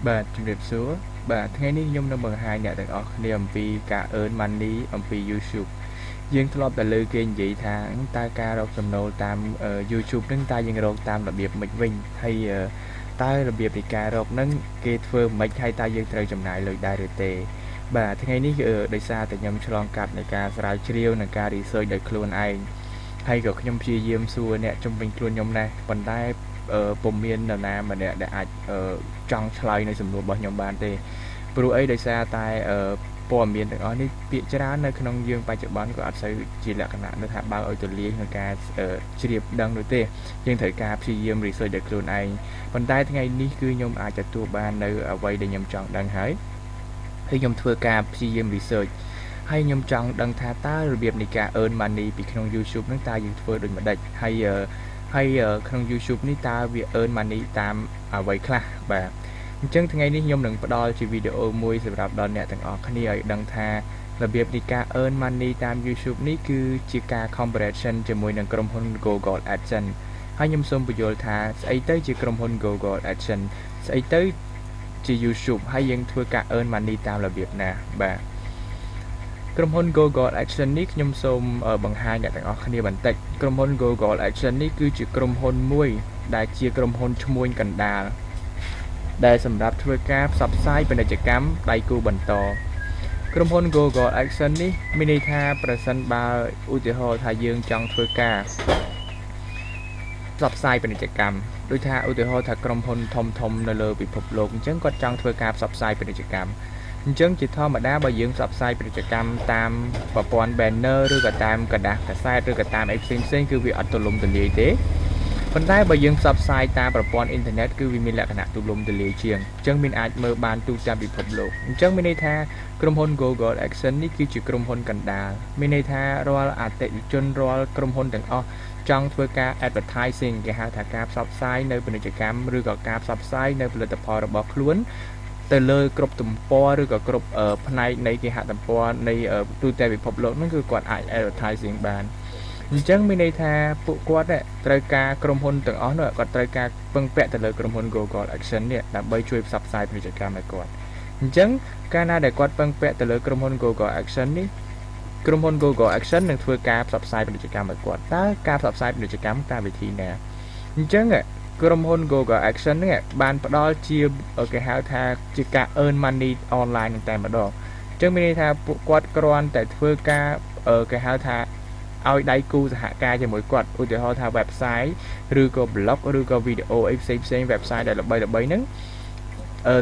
បាទជំរាបសួរបាទថ្ងៃនេះខ្ញុំនឹងបង្ហាញអ្នកទាំងអស់គ្នាអំពីការ earn money អំពី YouTube យើងធ្លាប់តែលើគេនិយាយថាតើការរកចំណូលតាម YouTube នឹងតើយើងរកតាមរបៀបម៉េចវិញហើយតើរបៀបនៃការរកនឹងគេធ្វើម៉េចហើយតើយើងត្រូវចំណាយលុយដែរឬទេបាទថ្ងៃនេះដោយសារតែខ្ញុំឆ្លងកាត់នៃការស្រាវជ្រាវនិងការ research ដោយខ្លួនឯងហើយក៏ខ្ញុំព្យាយាមសួរអ្នកជំនាញខ្លួនខ្ញុំដែរប៉ុន្តែពុំមាននរណាម្នាក់ដែលអាចចង់ឆ្លើយនៅសំណួររបស់ខ្ញុំបានទេព្រោះអីដោយសារតែព័ត៌មានទាំងអស់នេះពាក្យច្រើននៅក្នុងយើងបច្ចុប្បន្នក៏អត់សូវជាលក្ខណៈនៅថាបើកឲ្យទូលាយក្នុងការជ្រាបដឹងនោះទេយើងត្រូវការព្យាយាម research ដោយខ្លួនឯងប៉ុន្តែថ្ងៃនេះគឺខ្ញុំអាចទទួលបាននៅអ្វីដែលខ្ញុំចង់ដឹងហើយហើយខ្ញុំធ្វើការព្យាយាម research ហើយខ្ញុំចង់ដឹងថាតើរបៀបនៃការ earn money ពីក្នុង YouTube ហ្នឹងតើយើងធ្វើដូចម្ដេចហើយហើយក្នុង YouTube នេះតើវា earn money តាមអ្វីខ្លះបាទអញ្ចឹងថ្ងៃនេះខ្ញុំនឹងផ្ដល់ជាវីដេអូមួយសម្រាប់ដល់អ្នកទាំងអស់គ្នាឲ្យដឹងថារបៀបនៃការ earn money តាម YouTube នេះគឺជាការ comparison ជាមួយនឹងក្រុមហ៊ុន Google AdSense ហើយខ្ញុំសូមពន្យល់ថាស្អីទៅជាក្រុមហ៊ុន Google AdSense ស្អីទៅជា YouTube ហើយយើងធ្វើការ earn money តាមរបៀបណាបាទក្រុមហ៊ុន Google AdSense នេះខ្ញុំសូមបង្ហាញអ្នកទាំងអស់គ្នាបន្តិចក្រុមហ៊ុន Google AdSense នេះគឺជាក្រុមហ៊ុនមួយដែលជាក្រុមហ៊ុនឈ្មួញកណ្ដាលដែលសម្រាប់ធ្វើការផ្សព្វផ្សាយពាណិជ្ជកម្មដៃគូបន្តក្រុមហ៊ុន Google AdSense នេះមានន័យថាប្រសិនបើឧទាហរណ៍ថាយើងចង់ធ្វើការផ្សព្វផ្សាយពាណិជ្ជកម្មដូចថាឧទាហរណ៍ថាក្រុមហ៊ុនធំធំនៅលើពិភពលោកអញ្ចឹងគាត់ចង់ធ្វើការផ្សព្វផ្សាយពាណិជ្ជកម្មអញ្ចឹងជាធម្មតាបើយើងផ្សព្វផ្សាយពាណិជ្ជកម្មតាមប្រព័ន្ធ banner ឬក៏តាមក្រដាសកាសែតឬក៏តាមអីផ្សេងផ្សេងគឺវាអត់ទូលំទូលាយទេប៉ុន្តែបើយើងផ្សព្វផ្សាយតាមប្រព័ន្ធអ៊ីនធឺណិតគឺវាមានលក្ខណៈទូលំទូលាយជាងអញ្ចឹងមានអាចមើលបានទូទាំងពិភពលោកអញ្ចឹងមានន័យថាក្រុមហ៊ុន Google AdSense នេះគឺជាក្រុមហ៊ុនកណ្ដាលមានន័យថារាល់អតិថិជនរាល់ក្រុមហ៊ុនទាំងអស់ចង់ធ្វើការ advertising គេហៅថាការផ្សព្វផ្សាយនៅពាណិជ្ជកម្មឬក៏ការផ្សព្វផ្សាយនៅផលិតផលរបស់ខ្លួនទៅលើគ្រប់ទំព័រឬក៏គ្រប់ផ្នែកនៃគេហទំព័រនៃទូទាំងពិភពលោកហ្នឹងគឺគាត់អាច advertising បានអញ្ចឹងមានន័យថាពួកគាត់ត្រូវការក្រុមហ៊ុនទាំងអស់នោះគាត់ត្រូវការពឹងពាក់ទៅលើក្រុមហ៊ុន Google AdSense នេះដើម្បីជួយផ្សព្វផ្សាយពាណិជ្ជកម្មឲ្យគាត់អញ្ចឹងកាលណាដែលគាត់ពឹងពាក់ទៅលើក្រុមហ៊ុន Google AdSense នេះក្រុមហ៊ុន Google AdSense នឹងធ្វើការផ្សព្វផ្សាយពាណិជ្ជកម្មឲ្យគាត់តើការផ្សព្វផ្សាយពាណិជ្ជកម្មតាមវិធីណាអញ្ចឹងក្រុមហ៊ុន Google AdSense នេះបានផ្ដល់ជាគេហៅថាជាការ earn money online នឹងតែម្ដងអញ្ចឹងមានន័យថាពួកគាត់គ្រាន់តែធ្វើការគេហៅថាឲ្យដៃគូសហការជាមួយគាត់ឧទាហរណ៍ថា website ឬក៏ blog ឬក៏វីដេអូអីផ្សេងផ្សេង website ដែលល្បីល្បីហ្នឹង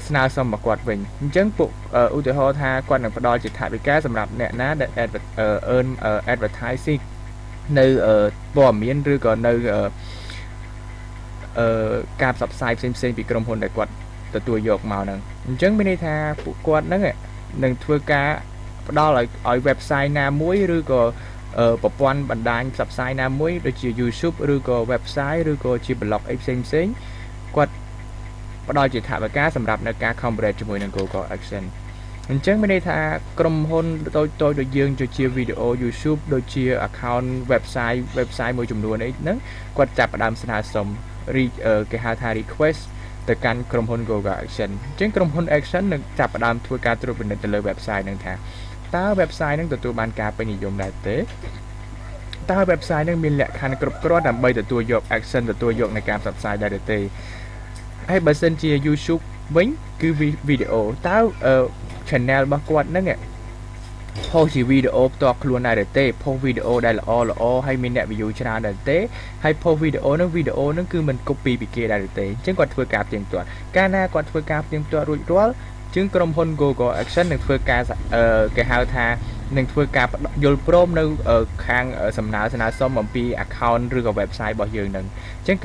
ស្នើសុំមកគាត់វិញអញ្ចឹងពួកឧទាហរណ៍ថាគាត់នឹងផ្ដល់ជាថវិកាសម្រាប់អ្នកណាដែល earn advertising នៅព័ត៌មានឬក៏នៅអឺការផ្សព្វផ្សាយផ្សេងផ្សេងពីក្រុមហ៊ុនដែលគាត់ទទួលយកមកហ្នឹងអញ្ចឹងមានន័យថាពួកគាត់ហ្នឹងនឹងធ្វើការផ្ដល់ឲ្យ website ណាមួយឬក៏ប្រព័ន្ធបណ្ដាញផ្សព្វផ្សាយណាមួយដូចជា YouTube ឬក៏ website ឬក៏ជា blog អីផ្សេងផ្សេងគាត់ផ្ដល់ជាថវិកាសម្រាប់នៅការ collaborate ជាមួយនឹង Google AdSense អញ្ចឹងមានន័យថាក្រុមហ៊ុនតូចតូចដូចយើងដូចជាវីដេអូ YouTube ដូចជា account website មួយចំនួនអីហ្នឹងគាត់ចាប់ផ្ដើមស្នើសុំគេហៅថា request ទៅកាន់ក្រុមហ៊ុន Google AdSense អញ្ចឹងក្រុមហ៊ុន AdSense នឹងចាប់ផ្ដើមធ្វើការត្រួតពិនិត្យទៅលើ website ហ្នឹងថាតើ website ហ្នឹងទទួលបានការពេញនិយមដែរទេតើ website ហ្នឹងមានលក្ខខណ្ឌគ្រប់គ្រាន់ដើម្បីទទួលយក AdSense ទទួលយកในការផ្សព្វផ្សាយដែរឬទេហើយបើសិនជា YouTube វិញគឺវីដេអូតើ channel របស់គាត់ហ្នឹងផុសជាវីដេអូផ្ទាល់ខ្លួនដែរទេផុសវីដេអូដែលល្អល្អហើយមានអ្នក view ច្រើនដែរទេហើយផុសវីដេអូហ្នឹងវីដេអូហ្នឹងគឺមិន copy ពីគេដែរទេអញ្ចឹងគាត់ធ្វើការផ្ទៀងផ្ទាត់កាលណាគាត់ធ្វើការផ្ទៀងផ្ទាត់រួចរាល់ជាងក្រុមហ៊ុន Google AdSense នឹងធ្វើការគេហៅថានឹងធ្វើការយល់ព្រមនៅខាងសំណើស្នើសុំអំពី account ឬក៏ website របស់យើងនឹងអញ្ចឹង។